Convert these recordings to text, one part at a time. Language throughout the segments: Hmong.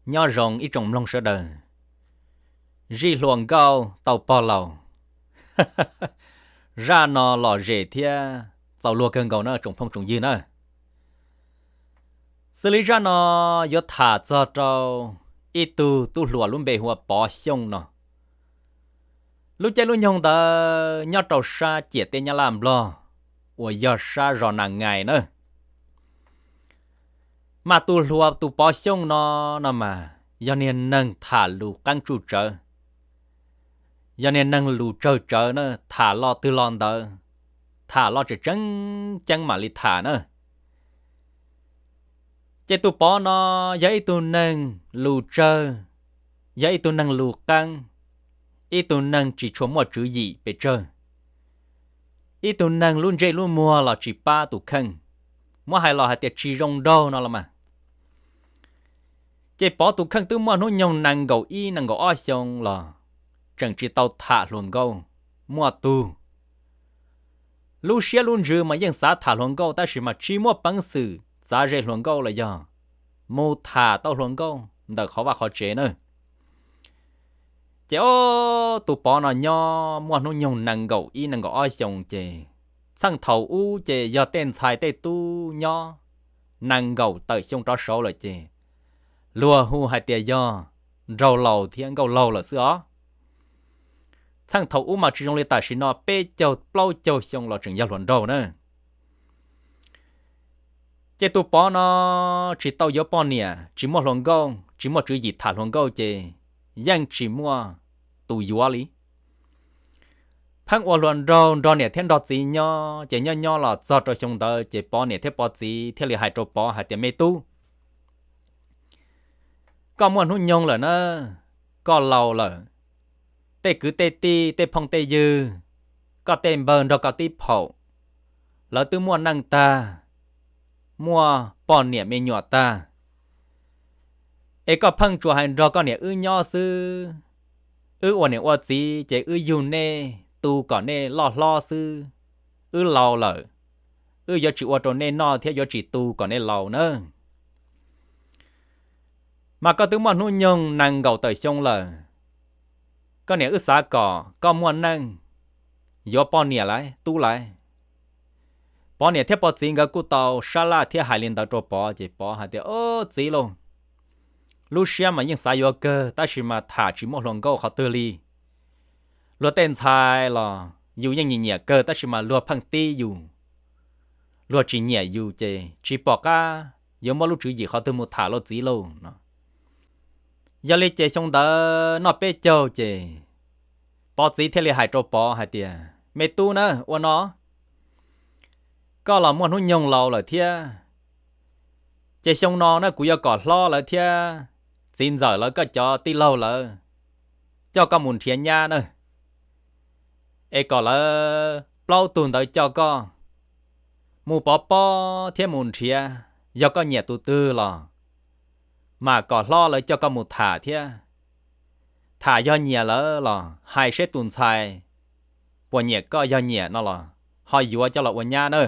Nyob zoo ib tsoom mloog sawv daws, zij hluas nkauj tau pog laus. Zaj no lom zem thiab txaus luag kawg nkaus na tsoom phooj tsoom ywg na. Xws li zaj no yuav tham txog rau ib tug tub hluas lub npe hu ua Pov Xyooj no. Lub caij lub nyoog ntawd nyob rau sab ciam teb Nyab Laj Nplog uas yog sab zos Nas Ngais na. Mas tus hluas tus Pov Xyooj no, no mas yog niag neeg tham lus qeeb tsuj tsawv, yog niag neeg lus tsawg tsawv na, tham lo twg lo ntawd, tham lo tseem tseeb ceeb mam li tham na. Ces tus Pov no yog ib tug neeg lus tsawg, yog ib tug neeg lus qeeb, ib tug neeg tsis tshua muaj tswv yim pes tsawg, ib tug neeg lub ntsej lub muag los tsis pab tus kheej, muab hais los hais tias tsis zoo nraug no los mas. Ces Pov tus kheej twb muaj hnub nyoog nees nkaum ib nees nkaum ob xyoo los tseem tsis tau tham hluas nkauj. Muaj tug lub siab lub ntsws mas yeej xav tham hluas nkauj tab sis mas tsis muaj peev xwm txav ze hluas nkauj los yog mus tham tau hluas nkauj ntawm qhov vaj qhov tsev na. Ces ob tus Pov no nyob muaj hnub nyoog nees nkaum ib nees nkaum ob xyoo ces txheej thaum ub ces yog tej ntxhais tej tub nyob nees nkaum tawm xyoo rov saud lawm ces luag hu hais tias yog nraug laus thiab nkauj laug lawm xwb os. Txheej thaum ub mas tsis zoo li tam sim no peb caug plaub caug xyoo los tseem yog hluas nraug na. Ces tus Pov no tsis tau yuav poj niam, tsis muaj hluas nkauj, tsis muaj tswv yim tham hluas nkauj ces yeej tsis muaj tus yuav li. Pheej ua hluas nraug nrog niam thiab nrog txiv nyob ces nyob nyob los txog rau xyoo ntawd ces Pov niam thiab Pov txiv thiaj li hais rau Pov hais tias, Me tub, koj muaj hnub nyoog lawm na, koj laus lawm, tej kwv tej tij tej phooj tej ywg, koj tej npawg nrog koj tib phaum, lawv twb muaj neej tag, muaj poj niam me nyuam tag, es koj pheej tsuas hais nrog koj niam wb nyob xwb. Wb ua niam ua txiv ces wb yug nej tu kom nej loj hlob xwb. Wb laus lawm, wb yuav tsis ua rau nej noj thiab yuav tsis tu kom nej laus na. Mas koj twb muaj hnub nyoog nees nkaum tawm xyoo lawm, koj niam wb xav kom koj muaj neej yuav poj niam lawm tub lawm. Pov niam thiab Pov txiv nkawd kuj tau sab laj thiab hais li ntawd rau Pov ces Pov hais tias, Ob, txiv lauj, lub siab mas yeej xav yuav kawg tab sis mas tham tsis muaj hluas nkauj qhov twg li. Luag tej ntxhais los yus yeej nyiam nyiam kawg tab sis mas luag pheej tib yus, luag tsis nyiam yus ces tsis pom qab yuav muab lub tswv yim qhov twg mus tham lauj txiv lauj no. Yog li ces xyoo ntawd noj peb caug ces Pov txiv thiaj li hais rau Pov hais tias, Me tub na, ua no, koj los muaj hnub nyoog laus lawm thiab, ces xyoo no na kuv yuav kom hlob lawv thiab txiv ntxawm lawv koj cov tij laug lawv coj koj mus nrhiav nyab na, es kom lawv plaub tug ntawd coj koj mus pov pob thiab mus nrhiav, yog koj nyiam tus twg los mas kom hlob lawv coj koj mus tham thiab. Tham yog nyiam lawm los hais seb tus ntxhais puas nyiam koj, yog nyiam no los ho yuav coj los ua nyab na.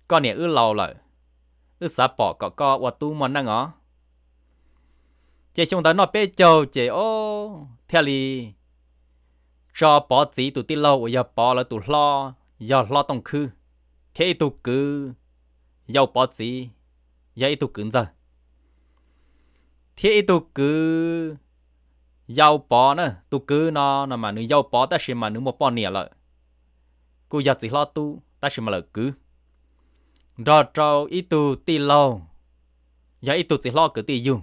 Koj niam wb laus lawm, wb xav pom kom koj ua tub muaj neej os. Ces xyoo ntawd noj peb caug ces ob thiaj li tso Pov txiv tus tij laug uas yog Pov lawv tus hlob, yog hlob Tooj Khwb, thiab ib tug kwv yau Pov txiv, yog ib tug kwv ntxawg, thiab ib tug kwv yau Pov na. Tus kwv no no mas nws yau Pov tab sis mas nws muaj poj niam lawm, kuj yog txiv hlob tub tab sis mas lawm kwv, nrog rau ib tug tij laug, yog ib tug txiv hlob kwv tij yug.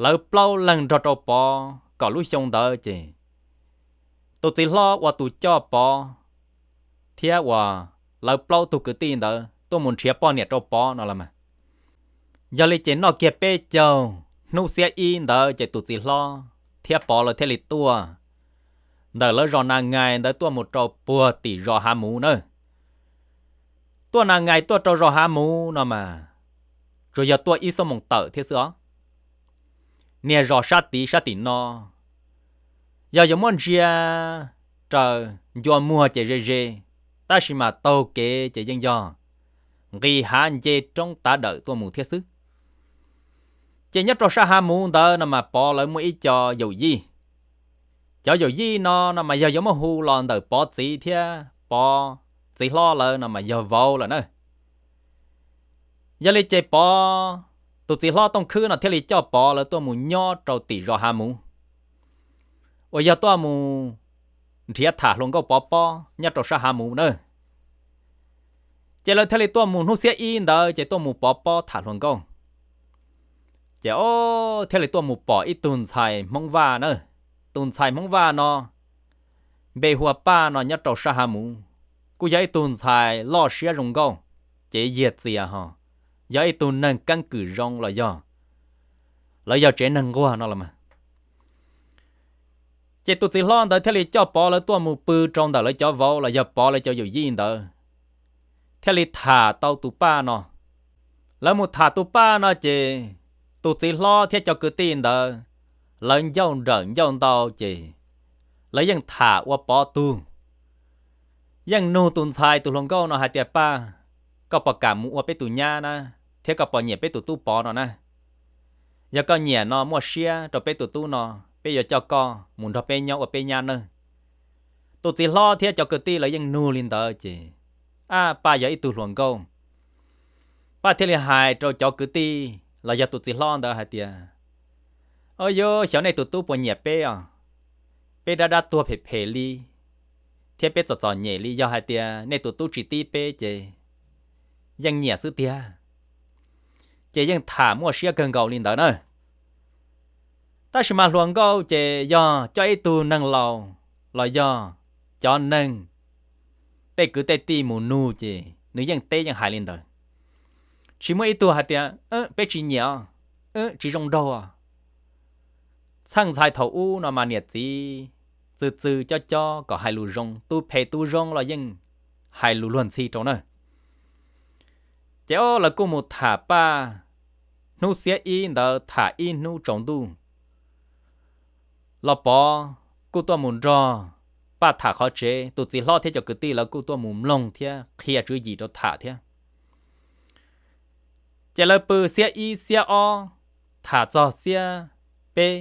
Lawv plaub leeg nrog rau Pov kom lub xyoo ntawd ces tus txiv hlob ua tus coj Pov thiab uas lawv plaub tug kwv tij ntawd tuaj mus nrhiav poj niam rau Pov no los mas. Yog li ces noj kiag peb caug hnub xiab ib ntawd ces tus txiv hlob thiab Pov lawv thiaj li tuaj ntawm lawv zos Nas Ngais ntawd tuaj mus rau puag tim zos Hav Muv na. Tuaj Nas Ngais tuaj rau zos Hav Muv no mas tsuas yog tuaj ib xuab moos tawm thiab xwb os. Niag zos sab tid sab tim no yog yuav muab ntsia raws ncua muag ces ze ze, tab sis mas taug kev ces yeej yog nqis hav nce roob tav dawm tuaj mus thiab xwb. Ces nyob rau sab Hav Muv ntawd no mas Pov lawv muaj ib co yaum yij. Cov yaum yij no no mas yog yuav muab hu los ntawm Pov txiv thiab Pov txiv hlob lawv no mas yog vauv lawm na. Yog li ces Pov, tus txiv hlob Tooj Khwb no thiaj li coj Pov lawv tuaj mus nyob rau tim zos Hav Muv, uas yog tuaj mus nrhiav tham hluas nkauj pov pob nyob rau sab Hav Muv na. Ces lawv thiaj li tuaj mus hnub xiab ib ntawd ces tuaj mus pov pob tham hluas nkauj. Ces o, thiaj li tuaj mus pom ib tug ntxhais Hmoob Vaj na. Tus ntxhais Hmoob Vaj no npe hu ua Paj no nyob rau sab Hav Muv, kuj yog ib tug ntxhais loj siab zoo nkauj, cev yiag txias ho, yog ib tug neeg keeb kwm zoo los yog lawv yog tsev neeg nquag no los mas. Ces tus txiv hlob ntawd thiaj li coj Pov lawv tuaj mus pw rau ntawm lawv cov vauv los yog Pov lawv cov yaum yij ntawd, thiaj li tham tau tus Paj no. Lawv mus tham tus Paj no ces tus txiv hlob thiab cov kwv tij ntawd, lawv ncauj nrawm ncauj ntau ces lawv yeej tham ua Pov tug. Yeej nug tus ntxhais tus hluas nkauj no hais tias, Paj, koj puas kam mus ua peb tus nyab na, thiab koj puas nyiam peb tus tub Pov no na? Yog koj nyiam no muaj siab rau peb tus tub no, peb yuav coj koj mus nrog peb nyob ua peb nyab nawb. Tus txiv hlob thiab cov kwv tij lawv yeej nug li ntawd ces, ab, Paj yog ib tug hluas nkauj. Paj thiaj li hais rau cov kwv tij los yog tus txiv hlob ntawd hais tias, Au yog, xyov nej tus tub puas nyiam peb os. Peb dab dab tuag phem phem li, thiab peb txom txom nyem li, yog hais tias nej tus tub tsis tib peb ces yeej nyiam xwb tiag. Ces yeej tham muaj siab kawg nkaus li ntawd na. Tab sis mas hluas nkauj ces yog coj ib tug neeg laus los yog cov neeg tej kwv tej tij mus nug ces nws yeej teb yeej hais li ntawd. Tsis muaj ib tug hais tias, Peb tsis nyiam, tsis zoo nraug. Txheej ntxhais thaum ub no mas niam txiv txwv txwv cob cob kom hais lus zoo, tu phem tu zoo los yeej hais lus luag ntxhi rau na. Ces o, lawv kuj mus tham Paj hnub xiab ib ntawd, tham ib hnub tsaus ntuj los Pov kuj tuaj mus nrog Paj tham qhov tsev, tus txiv hlob thiab cov kwv tij lawv kuj tuaj mus mloog thiab qhia tswv yim rau tham thiab. Ces lawv pw xiab ib xiab ob, tham txog xiab peb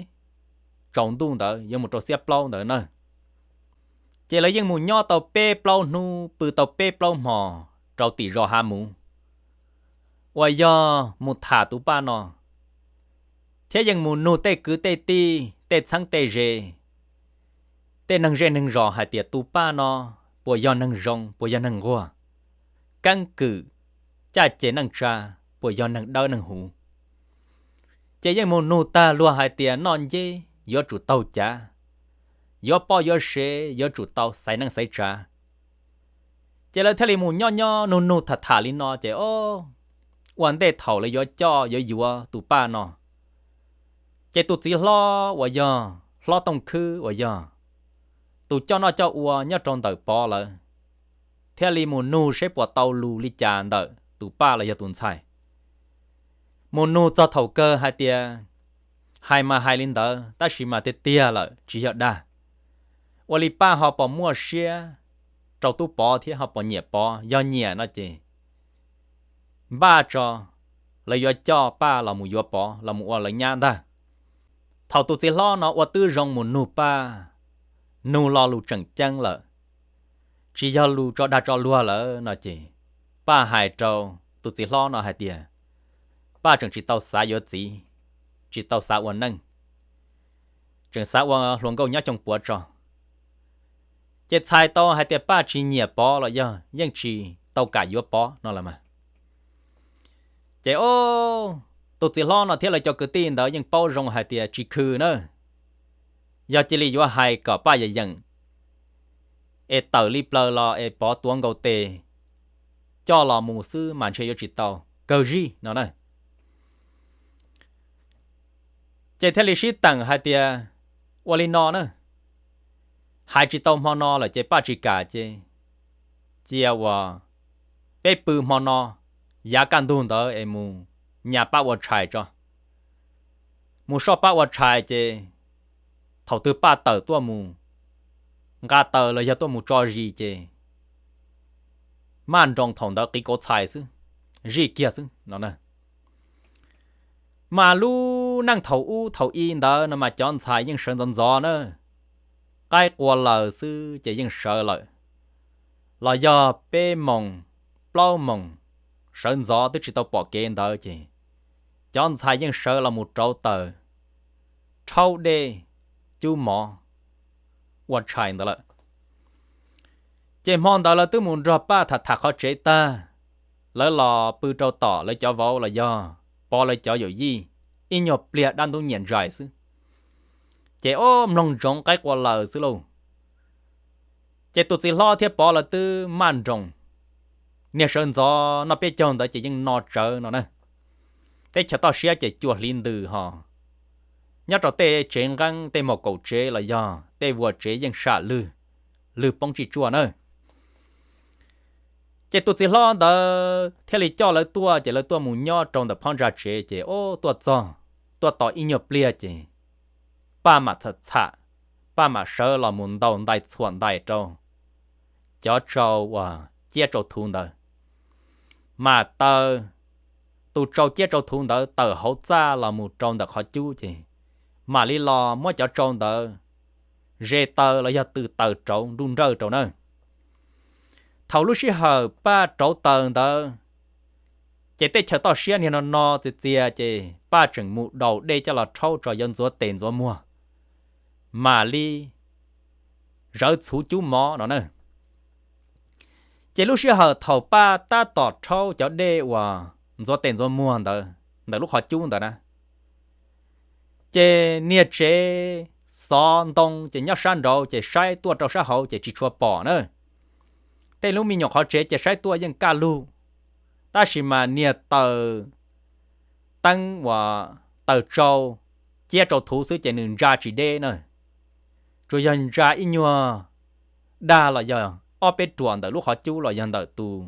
tsaus ntuj ntawd yuav mus rau xiab plaub ntawd na. Ces lawv yeej mus nyob tau peb plaub hnub, pw tau peb plaub hmos rau tim zos Hav Muv, uas yog mus tham tus Paj no, thiab yeej mus nug tej kwv tej tij, tej txheeb tej ze, tej neeg zej neeg zos hais tias tus Paj no puas yog neeg zoo, puas yog neeg nquag, keeb kwm, caj ces neej tsa, puas yog neeg dawb neeg huv. Ces yeej mus nug tag luag hais tias noj nceb yuav tsum taug cav, yuav poj yuav sev yuav tsum tau xaiv neej xaiv tsav. Ces lawv thiaj li mus nyob nyob nug nug tham tham li no ces o, ua ntej thaum lawv yuav coj yuav yuav tus Paj no, ces tus txiv hlob uas yog hlob Tooj Khwb uas yog tus coj noj coj ua nyob rau ntawm Pov lawv, thiaj li mus nug seb puas tau lus li cas ntawm tus Paj los yog tus ntxhais. Mus nug txog thaum kawg hais tias, hais mas hais li ntawd tab sis mas tiag tiag lawm tsis yog dag. Ua li Paj ho puas muaj siab rau tub Pov thiab ho puas nyiam Pov, yog nyiam no ces npaj tso, lawv yuav coj Paj los mus yuav Pov los mus ua lawv nyab ntag. Thaum tus txiv hlob no ua tib zoo mus nug Paj, nug lo lus tseem ceeb lawm, tsis yog lus tso dag tso luag lawm no ces Paj hais rau tus txiv hlob no hais tias, Paj tseem tsis tau xav yuav txiv, tsis tau xav ua neej, tseem xav ua hluas nkauj nyob xyoo puav tso. Ces txhais tau hais tias Paj tsis nyiam Pov los yog yeej tsis tau kam yuav Pov no los mas. Ces o, tus txiv hlob no thiab lawv cov kwv tij ntawd yeej paub zoo hais tias tsis khw na, yog cia li yuav hais kom Paj yeem yeem es tawm li plaws los es Pov tuav nkaus tes coj los mus xwb mas ntshe yuav tsis tau, kawg zib no na. Ces thiaj li sib teem hais tias ua li no na, hais tsis tau hmo no lawm ces Paj tsis kam ces cia uas peb pw hmo no, yav kaj ntug ntawd es mus nyas Paj ua tshais tso. Mus soj Paj ua tshais ces thaum twg Paj tawm tuaj mus nqa taws los yog tuaj mus tso zis ces maj nroos thaum ntawd qiv kauv txhais xwb, zij kiag xwb no na. Mas lub neej thaum ub thaum i ntawd no mas cov ntxhais yeej sawv ntxov ntxov na, qaib qua laws xwb ces yeej sawv lawm, los yog peb moos plaub moos sawv ntxov twb tsis tau pom kev ntawd ces cov ntxhais yeej sawv los mus rauv taws, rhaub dej, cub mov ua tshais ntawd lawm. Ces hmo ntawd lawv twb mus nrog Paj tham tham qhov tsev tag, lawv los pw rau tom lawv cov vauv los yog Pov lawv cov yawm yij ib nyuag pliag dab ntub nyiam ntsais xwb. Ces o, mloog ntsoov qaib qua laws xwb lauj. Ces tus txiv hlob thiab Pov lawv twb maj nroos, niag sawv ntxov noj peb caug ntawd ces yeej no tsawv no na. Teb chaws toj siab ces cua hliv ntws ho, nyob rau tej tsev nqeeb tej mos kaum tsev los yog tej vuas tsev yeej sam lwg, lwg poob tsij tsuaj na. Ces tus txiv hlob ntawd thiaj li coj lawv tuaj ces lawv tuaj mus nyob rau ntawm phab ntsa tsev ces o, tuaj txog, tuaj tau ib nyuag pliag ces Paj mam txham txham, Paj mam sawv los mus ntaus ntais txhuam ntais rau cov tsau uas ciab tsau thuv ntawd, mam taws tus tsau ciab tsau thuv ntawd tawm hauv txaj los mus rau ntawm qhov cub ces mam li los muab cov tsau ntawd ze taws los yog tws taws rauv nruj nrawj rau na. Thaum lub sij hawm Paj rauv taws ntawd ces tej chaw toj siab niag no no txias txias ces Paj tseem mus daus dej coj los rhaub tso yuav ntxuav tes ntxuav muag, mam li zawv txhuv cub mov no na. Ces lub sij hawm thaum Paj tab tom rhaub cov dej uas ntxuav tes ntxuav muag ntawd ntawm lub qhov cub ntawd na, ces niag tsev xov ntoo ces nyob sab nraud ces saib tuaj rau sab hauv ces tsis tshua pom na. Tej lub me nyuam qhov tsev ces saib tuaj yeej kaj lug, tab sis mas niag taws teeb uas taws tsau ciab tsau thuv xwb ces nws ntsa tsis deb na, tsuas yog ntsa ib nyuag dag los yog ob peb ruam ntawm lub qhov cub los yog ntawm tus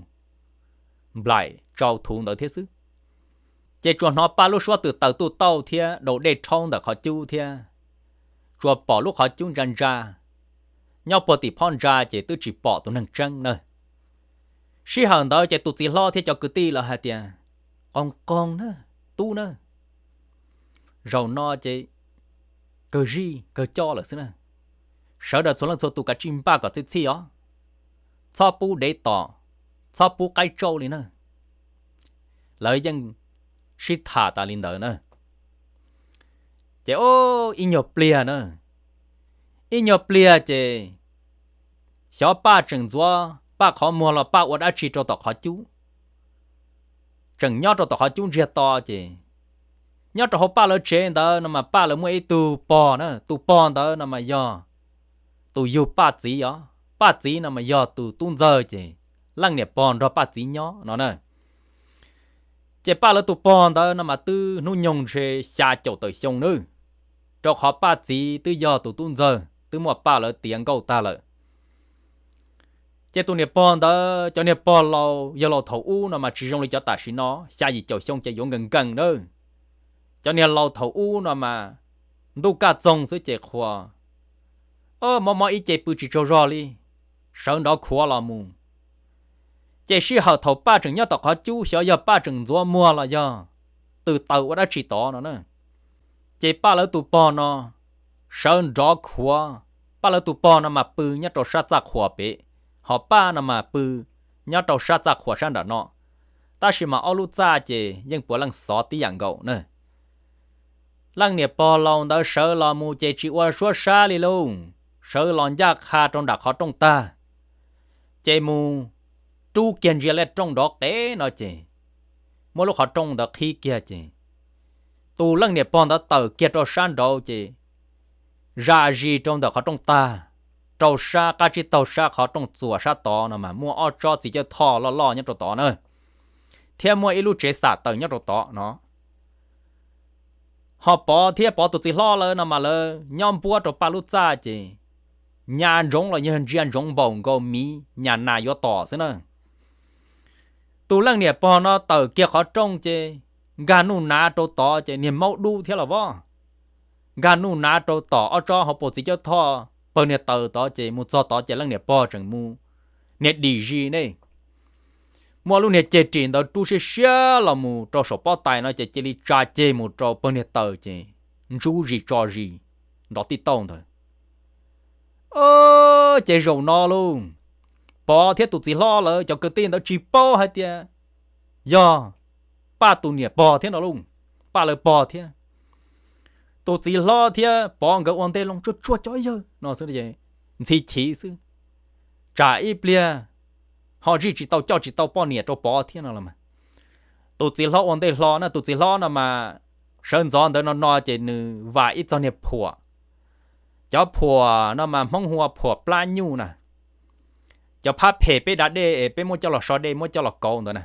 nplaim tsau thuv ntawd thiab xwb. Ces tsuas hnov Paj lub suab tws taws tuj tauj thiab daus dej rhaub ntawm qhov cub thiab, tsuas pom lub qhov cub ntsa ntsa, nyob puag tim phab ntsa ces twb tsis pom tus neeg tseeb na. Sij hawm ntawd ces tus txiv hlob thiab cov kwv tij los hais tias, qoos qoos na, tub na, zaum no ces kawg zij kawg coj lawm xwb na, sawv daws txhua leej txhua tus kav tsij npaj kom txhij txhij os, txhob pub dev tom, txhob pub qaib tsauj li na. Lawv yeej sib tham tas li ntawd na. Ces ib nyuag pliag na, ib nyuag pliag ces xyov Paj tseem ntxuav Paj qhov muag los Paj ua dab tsi rau tom qhov cub, tseem nyob rau tom qhov cub ntsiag to ces nyob rau hauv Paj lawv tsev ntawd no mas Paj lawv muaj ib tug pog na, tus pog ntawd no mas yog tus yug Paj txiv os, Paj txiv no mas yog tus tub ntxawg ces leej niam pog nrog Paj txiv nyob no na. Ces Paj lawv tus pog ntawd no mas twb hnub nyoog ntshe xya caum tawm xyoo nawb, rau qhov Paj txiv twb yog tus tub ntxawg twb muaj Paj lawv tiav nkauj tag lawm. Ces tus niam pog ntawd, cov niag pog laus yog laus thaum ub no mas tsis zoo li cov tam sim no xya yim caum xyoo ces yuav nkees nkees nawb. Cov niag laus thaum ub no mas ntuj kaj txoog xwb ces qhuas, mob mob ib ce pw tsis tsaug zog li, sawv nrov khuav los mus. Ces sij hawm thaum Paj tseem nyob tom qhov cub xyov yog Paj tseem ntxuav muag los yog tws taws ua dab tsi tod no na. Ces Paj lawv tus pog no sawv nrov khuav, Paj lawv tus pog no mas pw nyob rau sab txaj qhuas pem, ho Paj no mas pw nyob rau sab txaj qhuas sab nram no, tab sis mas ob lub txaj ces yeej puav leej xov tib yam nkaus na. Leej niam pog laus ntawd sawv los mus ces tsis ua suab sab li lauj, sawv los ncaj qha rau nram qhov rooj tag, ces mus rub kiag ntsia lej rooj nrov qev no ces muab lub qhov rooj ntawd qhib kiag ces tus leej niam pog ntawd tawm kiag rau sab nraud ces zam zis rau ntawm qhov rooj tag, rau sab qab tsib taug sab qhov rooj txuas sab tod no mas muaj ob tsob txiv cawj thoj loj loj nyob rau tod na, thiab muaj ib lub tsev xam taws nyob rau tod no. Ho Pov thiab Pov tus txiv hlob lawv no mas lawv nyob npuab rau Paj lub txaj ces nyas ntsoov los yog ntsia ntsoov npaum nkaus miv nyas nas yuav tom xwb na. Tus leej niam pog no tawm kiag qhov rooj ces nkag nuj nav rau tod ces niag maub dub thiab los vov, nkag nuj nav rau tom ob tsob hauv paus txiv cawj thoj pawg niag taws tod ces mus txog tod ces leej niam pog tseem mus niag dim zis ne. muab lub niag ceg ris ntawd rub siab siab los mus rau saum pob tais no ces cia li tsa ceg mus rau pawg niag taws ces ntsub zis tso zis nrov tij tauj ntawd. Ces zaum no lauj, Pov thiab tus txiv hlob lawv cov kwv tij ntawd tsis paub hais tias yog Paj tus niam pog thiab no lauj, Paj lawv pog thiab. Tus txiv hlob thiab Pov nkawd ua ntej loo tsuag tsuag cov yawg no xwb, ntxhi chiv xwb, tsam ib pliag ho zij tsis tau coj tsis tau poj niam rau Pov thiab no los mas. Tus txiv hlob ua ntej hlo na, tus txiv hlob no mas sawv ntxov ntawd no no ces nws vam ib txog niag phuam. Cov phuam no mas Hmoob hu ua phuam plab nyuj na, cov phab phem peb da dej es peb muab coj los so dej muab coj los kauv ntawd na.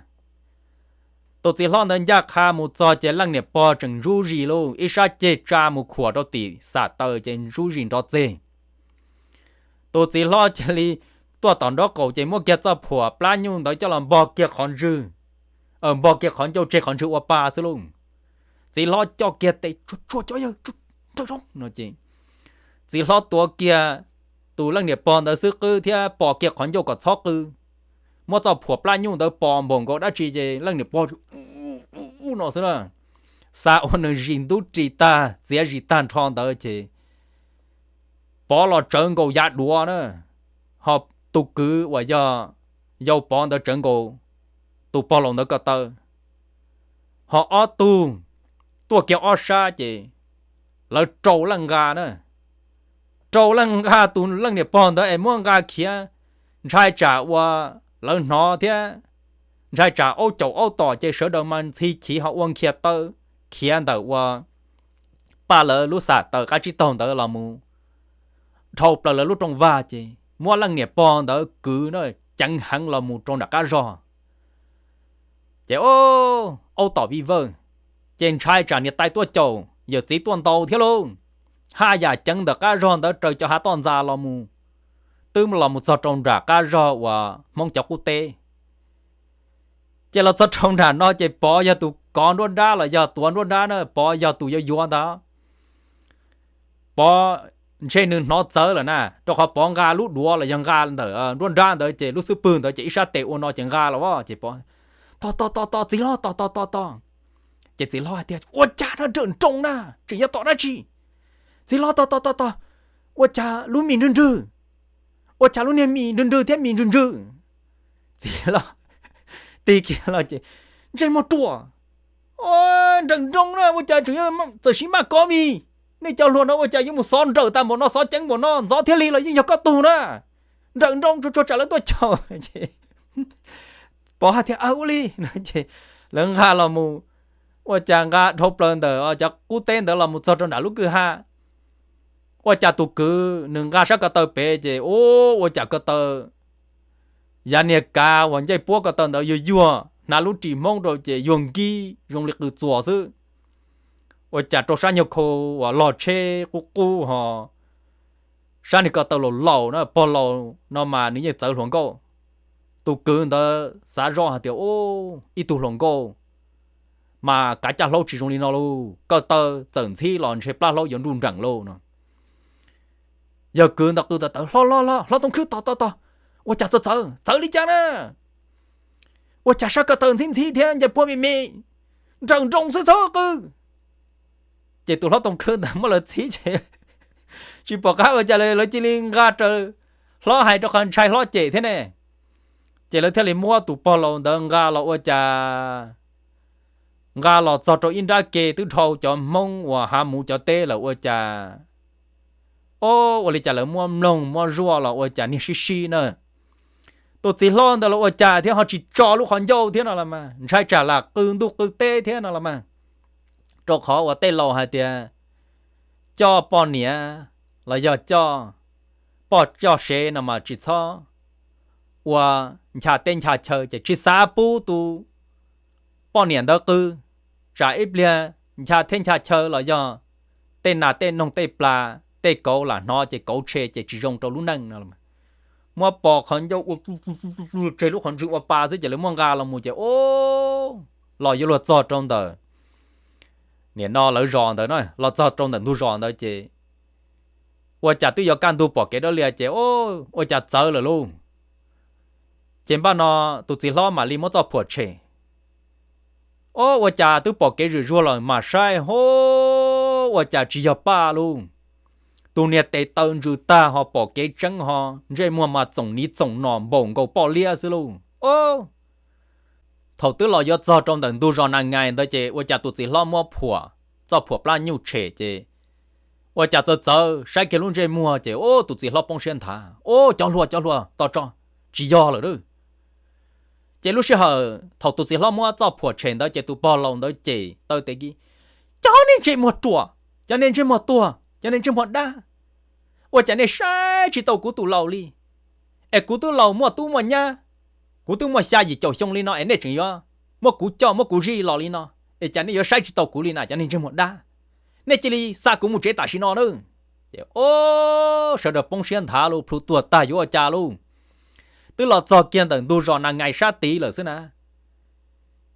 Tus txiv hlob ntawd ncaj qha mus txog ces leej niam pog tseem ntsub zis lauj, ib sab ceg tsa mus khuam rau tim xam taws ces ntsub zis nrov txeg. Tus txiv hlob cia li tuaj tom nraub qaum ces muab kiag txoj phuam plab nyuj ntawd coj los npog kiag qhov ntswg, npog kiag qhov ncauj tseg qhov ntswg ua pa xwb lauj. Txiv hlob coj kiag tes tsuag tsuag cov yawg nrawm zoo no ces txiv hlob tuav kiag tus leej niam pog ntawd xwb qwb thiab pos kiag qhov ncauj kom txhob qw. Muab txoj phuam plab nyuj ntawd pos npaum nkaus dab tsi ces leej niam pog u no xwb na. Xav ua nws zis ntub ris tag txiav zis tag nrho ntawd ces Pov los tsawv nkaus yav duav na, ho tus kwv uas yog yau Pov ntawd tsawv nkaus tus pog laus ntawd ko taw, ho ob tug tuaj kiag ob sab ces lawv rau leej nqa na, rau leej nqa tus leej niam pog ntawd es muab nqa khiav, ntshai tsam uas lawv hnov thiab ntshai tsam aub caum aub tom ces sawv daws mas ntxhi chiv ho ua nkhias taw khiav ntawm uas Paj lawv lub xam taws qab tsib taug ntawd los mus dhau plaws lawv lub rooj vag ces muab leej niam pog ntawd kwv na, ceev heev los mus rau nram qab zog. Ces aub tom vij vawj, ces ntshai tsam niam tais tuaj caum yawm txiv tuaj ntaus thiab lauj. Haj yam ceev ntawm qab zog ntawd raws cov hav toj ntxas los mus, twb los mus txog rau nram qab zog uas Hmoob cov qub teb. Ces los txog rau nram no ces Pov yog tus kov nruab nrab los yog tuav nruab nrab na, Pov yog tus yuav yuav ntag. Pov ntshe nws hnov txawv lawm na, rau qhov Pov nqa lub duav los yog nqa ntawm nruab nrab ntawd ces lub xub pwg ntawd ces ib sab tes ua no ces nqa los ces Pov, tos tos tos tos txiv hlob tos tos tos tos. Ces txiv hlob hais tias ua cas no nrawm nroos na, tseem yuav tom dab tsi? Txiv hlob tos tos tos tos, ua cas lub mis nrwg nrwg, ua cas lub niag mis nrwg nrwg thiab mis ntswg ntswg. Txiv hlob tig kiag los ces ntsej muag ruam, nrawm nroos na, ua cas tseem yuav txawm siv maj kov mis? Nej cov hluas no ua cas yuav mus xov nrawm tas npaum no, xov ceev npaum no, ntxov thiaj li los yeej yog koj tug na. Nrawm nroos tsuag tsuag tsam lawv tuaj caum. Pov hais tias ua li no ces lawv nqa los mus, ua cas nqa dhau plaws ntawm cov qub teb ntawd los mus txog rau nram lub kwj ha. Ua cas tus kwv nws nqa sab ko taw pem ces ua cas ko taw, yav niag kav uas ncej puab ko taw ntawd yuag yuag, hnav lub ris Hmoob rau ces yuag nkib zoo li qws txuas xwb. Ua cas rau sab nyuag khau uas log tsheb qub qub ho sab niag ko taw laus laus na, pog laus no mas nws yeej txawv hluas nkauj. Tus kwv ntawd xav zoj hais tias ib tug hluas nkauj mas kav caj hlaub tsis zoo li no lauj, ko taw txawm ntxhib los ntshe plab hlaub yuav nruj nreem lauj no. Yawg kwv ntawd qw tawv tawv, hlob hlob hlob Tooj Khwb tos tos tos, ua cas txawv txawv txawv li cas na? Ua cas sab ko taw ntxhib ntxhib thiab ncej puab me me, nrawm nroos xwb txhob qw. Ces tus hlob Tooj Khwb ntawd muab lawv txhib ces tsis pom qab ua cas li, lawv cia li nqa raws hlob hais rau qhov ntshai hlob cem thiab ne. Ces lawv thiaj li muab tus pog laus ntawd nqa los ua cas, nqa los txog rau ib nrab ke twb dhau cov Hmoob uas hav muv cov teb lawm ua cas, o, ua li cas lawv muab mloog muab zuaj los ua cas niag sib sib na. Tus txiv hlob ntawd los ua cas thiab ho tsis tso lub qhov ncauj thiab no los mas, ntshai tsam lam qw ntuj qw teb thiab no los mas. Rau qhov uas tej laus hais tias coj poj niam los yog coj poj coj sev no mas tsis txhob ua ncha teb ncha chaw ces tsis xav pub tus poj niam ntawd qw, tsam ib pliag ncha teb ncha chaw los yog tej nas tej noog tej plas tej kauv lam hnov ces kauv tshe ces tsis zoo rau lub neej no. Muab pos qhov ncauj ua tseg lub qhov ntswg ua pa xwb ces lawv muab nqa los mus ces o, los yuav luag txog rau ntawm, nim no lawv zos ntawd na, los txog rau ntawm ntug zos ntawd ces ua cas twb yuav kaj ntug pom kev dawb lias ces ua cas txawv lawm lauj. Ces npaj no tus txiv hlob mam li muab txoj phuam tshem. Ob, ua cas twb pom kev zwm zuag los mas saib ho, ua cas tsis yog Paj lauj. Tus niag tes taw ntsws tag ho pom kev tseeb ho, ntsej muag mas txoom niv txoom no npaum nkaus poj liab xwb lauj. Ob, thaum twb los yuav txog rau ntawm ntug zos Nas Ngais ntawd ces ua cas tus txiv hlob muab phuam, txoj phuam plab nyuj tshem ces ua cas txawv txawv saib kiag lub ntsej muag ces ob, tus txiv hlob poob siab nthav. Ob, cov hluas cov hluas, tos tso, tsis yog lawm lauj. Ces lub sij hawm thaum tus txiv hlob muab txoj phuam tshem ntawd ces tus pog laus ntawd ces taw tes kiag, cov niag ntsej muag ruam, cov niag ntsej muag tuag, cov niag ntsej muag dab, ua cas nej saib tsis tau kuv tus laus li? Es kuv twb laus muaj tub muaj nyab, kuv twb muaj xya yim caum xyoo li no es nej tseem yuav muab kuv coj muab kuv zij los li no, es cas nej yuav saib tsis tau kuv li na cov niag ntsej muag dab? Nej cia li xa kuv mus tsev tam sim no na. Ces ob, sawv daws poob siab nthav lauj, plhu tuag tag yuav ua cas lauj. Twb los txog kiag ntawm ntug zos Nas Ngais sab tid lawm xwb na.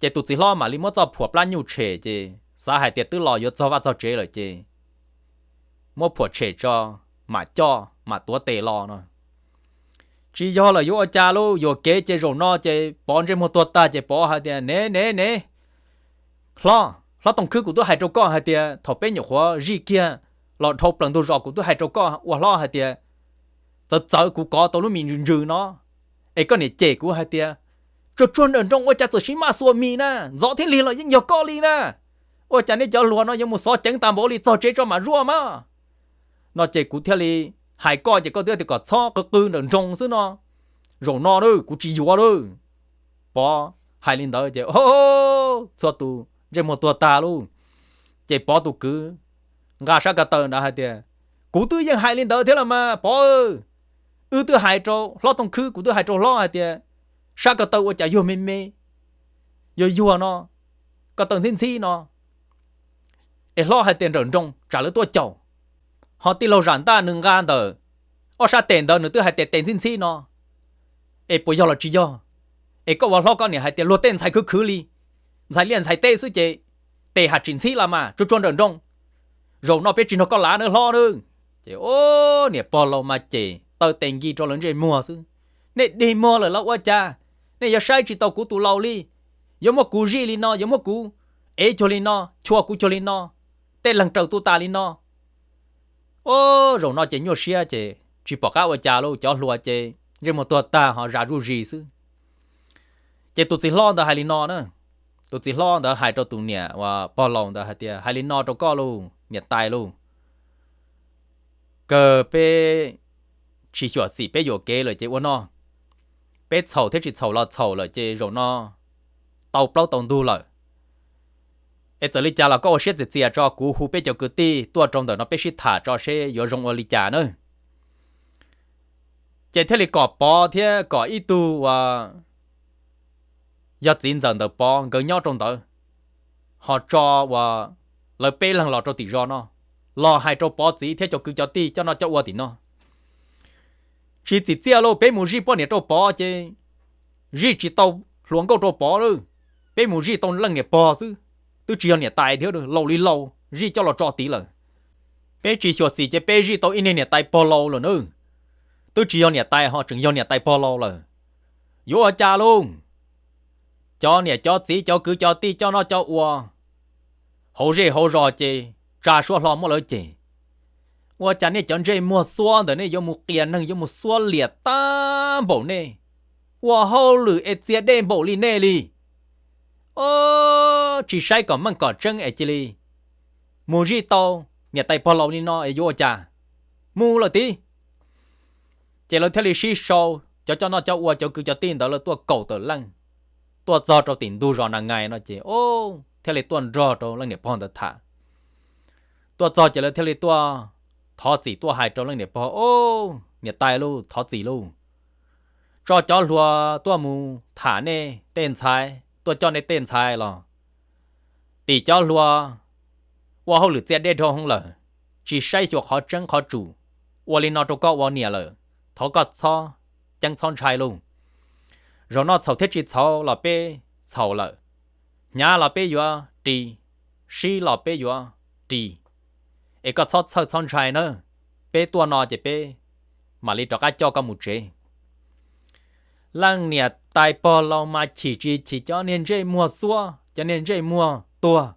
Ces tus txiv hlob mam li muab txoj phuam plab nyuj tshem ces xav hais tias twb los yuav txog vaj txog tsev lawm ces muab phuam tshem tso, mam coj mam tuav tes los no. Tsis yog lawm yuav ua cas lauj, yuam kev ces zaum no ces Pov ntsej muag tuag tag ces Pov hais tias, ne ne ne, hlob, hlob Tooj Khwb, kuv twb hais rau koj hais tias thaum peb nyuam qhuav zij kiag los dhau plaws ntug zos kuv twb hais rau koj ua hlob hais tias txawv txawv kuv kov tau lub mis ntsws ntsws no, es koj niam cem kuv hais tias tsuag tsuag nrawm nroos ua cas txawm siv maj xuas mis na, ntxov thiab lig los yeej yog koj li na. Ua cas nej cov hluas no yuav mus xov ceev tas npaum li, txog tsev tso mam zuaj mas. No ces kuv thiaj li hais koj ces koj twb tias kom txhob qw qw nrawm nroos xwb no. Zaum no kuv tsis yuav lawm. Pov hais li ntawd ces txhua tus ntsej muag tuag tag lauj. Ces Pov tus kwv nqa sab ko taw ntawd hais tias, kuv twb yeej hais li ntawd thiab los mas Pov, wb twb hais rau hlob Tooj Khwb, kuv twb hais rau hlob hais tias sab ko taw ua cas yuag me me, yuag yuag no, ko taw ntxhib ntxhib no, es hlob hais tias nrawm nroos tsam lawv tuaj caum. Ho tij laug Zam Ntaj nws nqa ntawm ob sab tes ntawd nws twb hais tias tes ntxhib ntxhib no, es puas yog los tsis yog? Es koj ua hlob koj niam hais tias luag tej ntxhais khwv khwv li, ntxhais liaj ntxhais teb xwb ces tes haj tsis ntxhib los mas, tsuag tsuag nrawm nroos. Zaum no peb tsis nrog koj lav nawb hlob nawb. Ces niam pog laus mas ces taw tes nkig rau lawv ntsej muag xwb. Nej dig muag lawm los ua cas? Nej yuav saib tsis tau kuv tus laus li, yuav muab kuv zij li no, yuav muab kuv ev cuag li no, chua kuv cuag li no, tej leeg raws tuaj tas li no. Zaum no ces nyuaj siab ces tsis pom qab ua cas lauj, cov hluas ces ntsej muag tuag tag ho zas zuj zis xwb. Ces tus txiv hlob ntawd hais li no na, tus txiv hlob ntawd hais rau tus niam uas pog laus ntawd hais tias, hais li no rau koj lauj niam tais lauj, kawg peb tsis xyuam xim peb yuam kev lawm ces ua no, peb txhaum thiab tsis txhaum los txhaum lawm ces zaum no tau plaub tau ntug lawm. Es txawm li cas los koj ua siab txias txias tso, kuv hu peb cov kwv tij tuaj rau ntawm no peb sib tham tso seb yuav zoo ua li cas na. Ces thiaj li kom Pov thiab kom ib tug uas yog txiv ntxawm ntawm Pov nkawd nyob rau ntawd, ho tso uas lawv peb leeg los rau tim zos no, los hais rau Pov txiv thiab cov kwv cov tij coj noj coj ua tim no. Tsis txim txiaj lauj, peb mus zij poj niam rau Pov ces zij tsis tau hluas nkauj rau Pov lawm. Peb mus zij tau leej niam pog xwb, twb tsis yog niam tais thiab, laus li laus zij coj los tso tid lawm. Peb tsis xyuam xim ces peb zij tau ib niag niam tais pog laus lawm na, twb tsis yog niam tais ho tseem yog niam tais pog laus lawm. Yuav ua cas lauj? Cov niam cov txiv cov kwv cov tij coj noj coj ua hauv zej hauv zos ces tsa suab hlo muab lawv cem. Ua cas nej cov ntsej muag xuab ntawm nej yuav mus qias neeg yuav mus xuab liam tag npaum nej, ua hauj lwm es txia dej npaum li nej li. Tsis saib kom meej kom tseeb es cia li mus zij tau niam tais pog laus li no es yuav ua cas? Mus lawm tid. Ces lawv thiaj li sib sau, cov coj noj coj ua cov kwv cov tij ntawd lawv tuaj kaum tawm leej, tuaj txog rau tim ntug zos Nas Ngais no ces thiaj li tuaj nrog rau leej niam pog ntawd tham. Tuaj txog ces lawv thiaj li tuaj thov txim tuaj hais rau leej niam pog, niam tais lauj, thov txim lauj, tso cov hluas tuaj mus tham nej tej ntxhais, tuaj coj nej tej ntxhais los tim cov hluas ua hauj lwm txia dej dhau hwv lawm, tsis saib xyuas qhov tseeb qhov tsum, ua li no rau koj ua niam lawm, thov koj txhob ceeb txhob ntshai lauj. Zaum no txhaum thiab tsis txhaum los peb txhaum lawm, hnyav los peb yuav ris, sib los peb yuav ris, es koj txhob txhawj txhob ntshai na, peb tuaj no ces peb mam li rov qab coj koj mus tsev. Leej niam tais pog laus mas chim tsis chim cov niag ntsej muag xuab, cov niag ntsej muag tuag.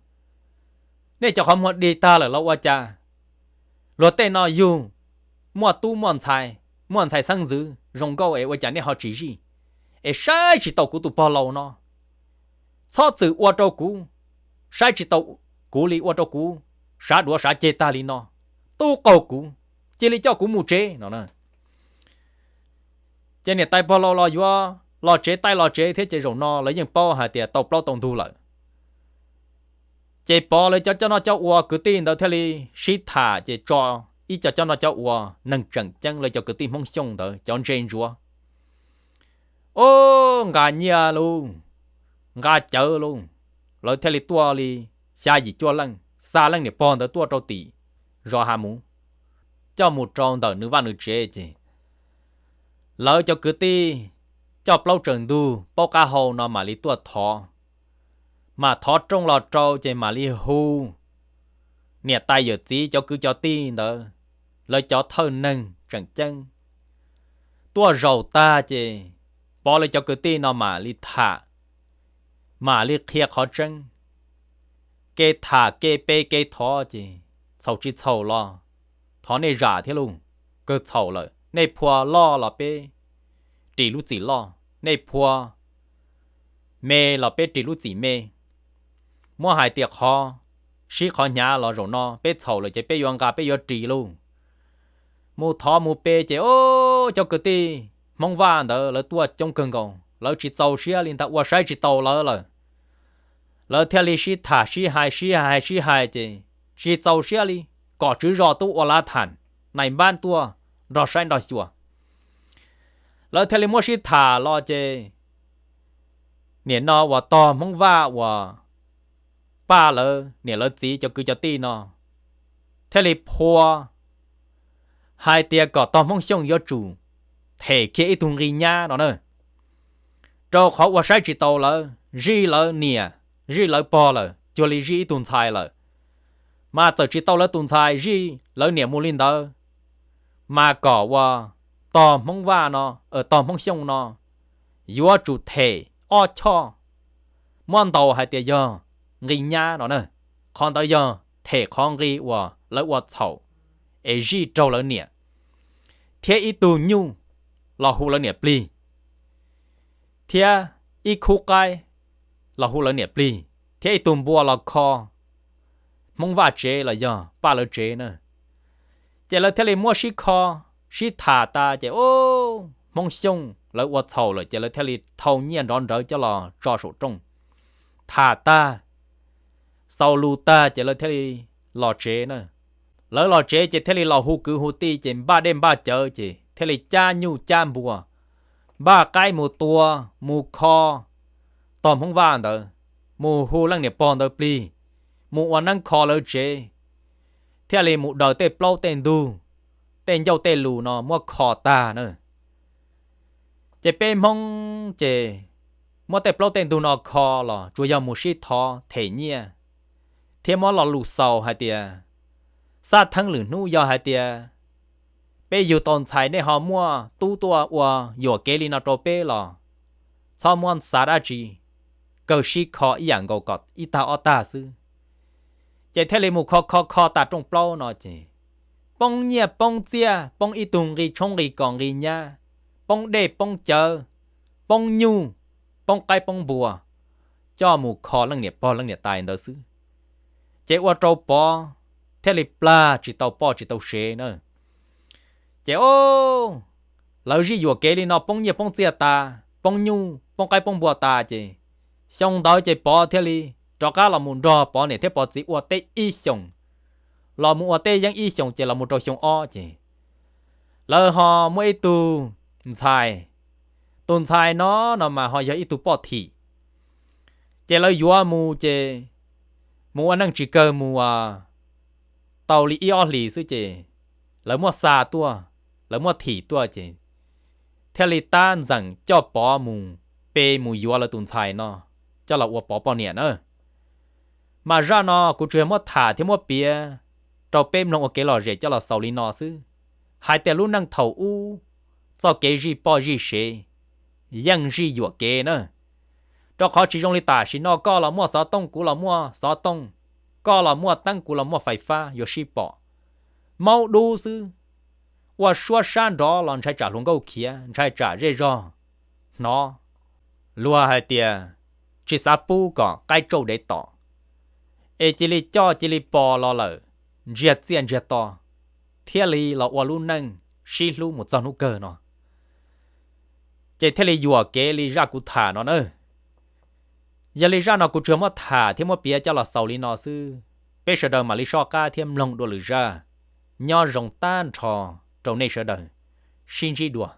Nej cov qhov muag dig tag lawm los ua cas? Luag tej no yug muaj tub muaj ntxhais, muaj ntxhais xeeb ntxwv zoo nkauj es ua cas nej ho tsis zij, es saib tsis taus kuv tus pog laus no? Txhob txwm ua rau kuv, saib tsis taus kuv li, ua rau kuv sav duav sav ceg tag li no, tub qaug kuv, cia li coj kuv mus tsev no. Ces niam tais pog laus los yuav los tsev, tais los tsev thiab, ces zaum no lawv yeej paub hais tias tau plaub tau ntug lawm. Ces Pov lawv cov coj noj coj ua kwv tij ntawd thiaj li sib tham ces tso ib co coj noj coj ua neeg tseem ceeb, lawv cov kwv tij Hmoob Xyooj ntawd cov ntse ntsuav, o, nqa nyiaj lauj, nqa cawv lauj, lawv thiaj li tuaj li xya yim cuaj leej, xa leej niam pog ntawd tuaj rau tim zos Hav Muv, coj mus rau ntawm nws vaj nws tsev ces lawv cov kwv tij coj plaub tsaws ntug paub qab hau no mam li tuaj thov. Mas thov rooj los rau ces mam li hu niam tais yawm txiv cov kwv cov tij ntawd, lawv cov thawj neeg tseem ceeb tuaj zaum tag ces Pov lawv cov kwv tij no mam li tham, mam li qhia qhov tseeb. Kev tham kev pe kev thov ces txhaum tsis txhaum los thov nej zam thiab lauj, kawg txhaum lawm, nej phua loj los peb ris lub txim loj, nej phua me los peb ris lub txim me. Muab hais tias qhov sib qhov hnyav los zaum no peb txhaum lawm ces peb yuav nqa peb yuav ris lauj. Mus thov mus pe ces o, cov kwv tij Hmoob Vaj ntawd lawv tuaj coob kawg nkaus, lawv tsis txaus siab li ntag, ua saib tsis taus lawv lawm. Lawv thiaj li sib tham sib hais sib hais sib hais ces tsis txaus siab li, kom tswv zos tuaj ua lav tham, nais npab tuaj nrog saib nrog xyuas. Lawv thiaj li muab sib tham los ces nim no uas tog Hmoob Vaj uas Paj lawv niam lawv txiv cov kwv cov tij no thiaj li phua hais tias kom tog Hmoob Xyooj yuav tsum them kiag ib tug nqi nyab no na, rau qhov ua saib tsis taus lawv, zij lawv niam zij lawv pog lawm cuag li zij ib tug ntxhais lawm. Mas txawm tsis tau lawv tus ntxhais, zij lawv niam mus li ntawd, mas kom uas tog Hmoob Vaj no, tog Hmoob Xyooj no yuav tsum them ob choj, muab ntaus hais tias yog nqi nyab no na. Qhov ntawd yog them qhov nqi uas lawv ua txhaum es zij raug lawv niam, thiab ib tug nyuj los hu lawv niam plig, thiab ib khub qaib los hu lawv niam plig, thiab ib tug npua los kho Hmoob Vaj tsev los yog Paj lawv tsev na. Ces lawv thiaj li muab sib kho sib tham tas ces, o, Hmoob Xyooj lawv ua txhaum lawm ces lawv thiaj li thau nyiaj nrov nrawv coj los tso saum rooj. Tham tag, xaus lus tag ces lawv thiaj li los tsev na. Lawv los tsev ces thiaj li los hu kwv hu tij ces npaj dej npaj cawv ces thiaj li cab nyuj cab npua, npaj qaib mus tua, mus kho tog Hmoob Vaj ntawd, mus hu leej niam pog ntawd plig, mus ua neeb kho lawv tsev, thiaj li mus daws tej plaub tej ntug, tej ncauj tej lus no muab kho tag na. Ces peb Hmoob ces muab tej plaub tej ntug no kho los tsuas yog mus sib thov them nyiaj, thiab muab lo lus xaus hais tias, xaj theeb lwm hnub yog hais tias peb yug tau ntxhais nej ho muaj tub tuaj ua yuam kev li no rau peb los txhob muab xav dab tsi, kawg sib kho ib yam nkaus kom ib tag ob tag xwb. Ces thiaj li mus kho kho kho tas rooj plaub no ces poob nyiaj poob txiaj, poob ib tug nqi tshoob nqi kos nqi nyab, poob dej poob cawv, poob nyuj, poob qaib poob npua, coj mus kho leej niam pog leej niam tais ntawd xwb. Ces ua rau Pov thiaj li plag tsis tau poj tsis tau sev na. Ces o, lawv zij yuam kev li no poob nyiaj poob txiaj tas, poob nyuj poob qaib poob npua tas ces xyoo ntawd ces Pov thiaj li rov qab los mus nrog Pov niam thiab Pov txiv ua teb ib xyoos. Los mus ua teb yeeb ib xyoos ces los mus rau xyoo ob ces lawv ho muaj ib tug ntxhais. Tus ntxhais no no mas ho yog ib tug poj thim. Ces lawv yuav mus ces mus ua neej tsis kawg, mus tau li ib ob hlis xwb ces lawv muab xa tuaj, lawv muab thim tuaj ces thiaj li tab ntxeem coj Pov mus pe mus yuav lawv tus ntxhais no coj los ua Pov poj niam na. Mas zaj no kuv tsuas yog muab tham thiab muab piav rau peb mloog ua kev lom zem coj los xaus li no xwb. Hais tias lub neej thaum ub, txoj kev zij poj zij sev, yeej zij yuam kev na. Rau qhov tsis zoo li tam sim no koj los muaj xov tooj kuv los muaj xov tooj, koj los muaj teeb kuv los muaj fais fab yuav sib pom. Maub dub xwb, ua suab sab nrov los ntshai tsam hluas nkauj khiav, ntshai tsam zej zog hnov, luag hais tias tsis xav pub kom qaib tsauj dev tom, es cia li coj cia li pos los lawm, ntsiag txiaj ntsiag to, thiaj li los ua lub neej sib hlub mus txog hnub kawg no, ces thiaj li yuam kev li zaj kuv tham no na. Yog li zaj no kuv tsuas muab tham thiab muab piav coj los xaus li no xwb, peb sawv daws mam li soj qab thiab mloog dua lwm zaj. Nyob zoo tag nrho rau nej sawv daws, sib ntsib dua.